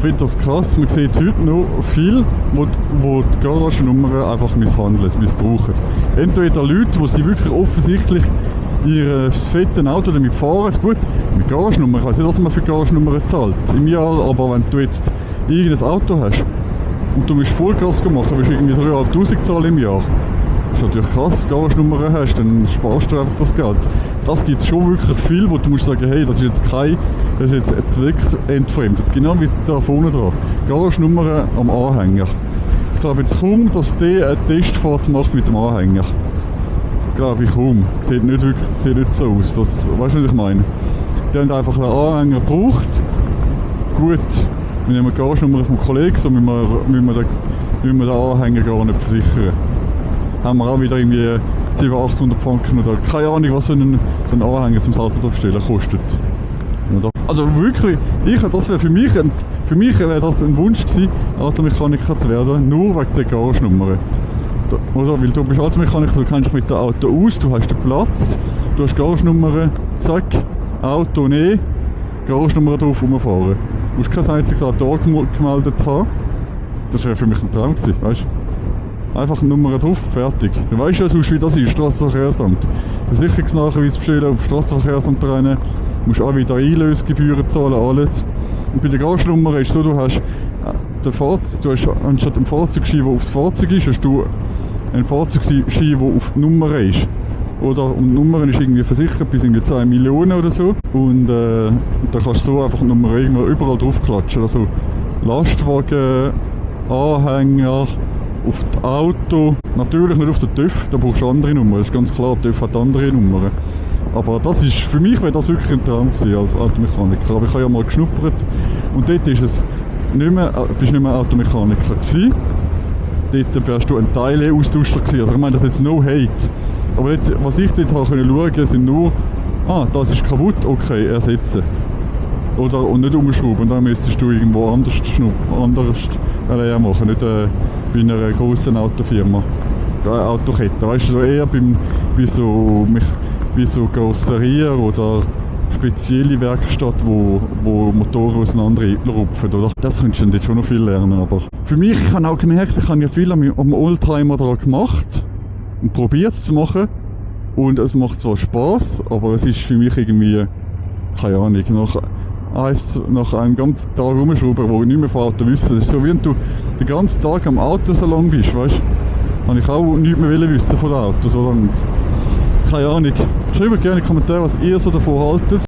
Ich finde das krass. Man sieht heute noch viel, wo die Garagennummern einfach missbrauchen. Entweder Leute, die sie wirklich offensichtlich ihr fettes Auto damit fahren. Gut, mit Garagennummer, ich weiß nicht, was man für Garagennummern zahlt im Jahr, aber wenn du jetzt irgendein Auto hast und du musst Vollgas machen, willst du irgendwie 3'500 zahlen im Jahr. Das ist natürlich krass, wenn du Garagennummern hast, dann sparst du einfach das Geld. Das gibt es schon wirklich viel, wo du musst sagen, hey, das ist jetzt wirklich entfremdet. Genau wie da vorne dran. Garagennummern am Anhänger. Ich glaube jetzt kaum, dass der eine Testfahrt macht mit dem Anhänger. Glaube ich kaum. Sieht nicht so aus. Das, weißt du, was ich meine? Die haben einfach einen Anhänger gebraucht. Gut, wir nehmen die Garagenummer vom Kollegen, so müssen wir den Anhänger gar nicht versichern. Haben wir auch wieder irgendwie 700-800 Franken oder keine Ahnung, was so ein Anhänger zum Auto aufstellen kostet. Also wirklich, das wäre für mich wäre das ein Wunsch gewesen, Automechaniker zu werden, nur wegen der Garagenummer. Oder? Weil du bist Automechaniker, du kennst dich mit dem Auto aus, du hast den Platz, du hast Garagennummern, zack, Auto nehmen, Garagennummern drauf rumfahren. Du musst kein einziges Auto angemeldet haben. Das wäre für mich ein Traum gewesen, weißt du? Einfach Nummer drauf, fertig. Du weißt ja sonst, wie das ist, Strassenverkehrsamt. Den Sicherungsnachweis bestellen, auf Strassenverkehrsamt rennen, musst auch wieder Einlösgebühren zahlen, alles. Und bei der Gasnummer ist es so, du hast anstatt dem Fahrzeugschein, der aufs Fahrzeug ist, hast du einen Fahrzeugschein, der auf die Nummer ist. Oder? Und die Nummer ist irgendwie versichert bis irgendwie 10 Millionen oder so. Und da kannst du so einfach die Nummer irgendwo überall draufklatschen. Also Lastwagen, Anhänger, auf das Auto, natürlich nicht auf den TÜV, da brauchst du andere Nummern, das ist ganz klar, der TÜV hat andere Nummern. Aber das ist, für mich wäre das wirklich ein Traum gewesen als Automechaniker, aber ich habe ja mal geschnuppert und dort ist es bist du nicht mehr Automechaniker gewesen, dort wärst du ein Teileaustauscher gewesen, also ich meine das ist jetzt no hate, aber jetzt, was ich dort habe können schauen, sind nur, das ist kaputt, okay, ersetzen. Oder, und nicht umschrauben, und dann müsstest du irgendwo anders leer machen, nicht bei einer grossen Autofirma, Autokette, weißt du, so eher bei so Karosserien oder spezielle Werkstatt, wo Motoren auseinanderrupfen, oder? Das könntest du dann schon noch viel lernen, aber für mich, ich habe auch gemerkt, ich habe ja viel am Oldtimer daran gemacht und probiert es zu machen und es macht zwar Spass, aber es ist für mich irgendwie, keine Ahnung, nach einem ganzen Tag rumschrauben, wo ich nicht mehr von Auto wissen. Das ist so, wie wenn du den ganzen Tag am Autosalon bist, weißt du? Habe ich auch nichts mehr wissen von den Autos, oder? Und keine Ahnung. Schreibt gerne in die Kommentare, was ihr so davon haltet.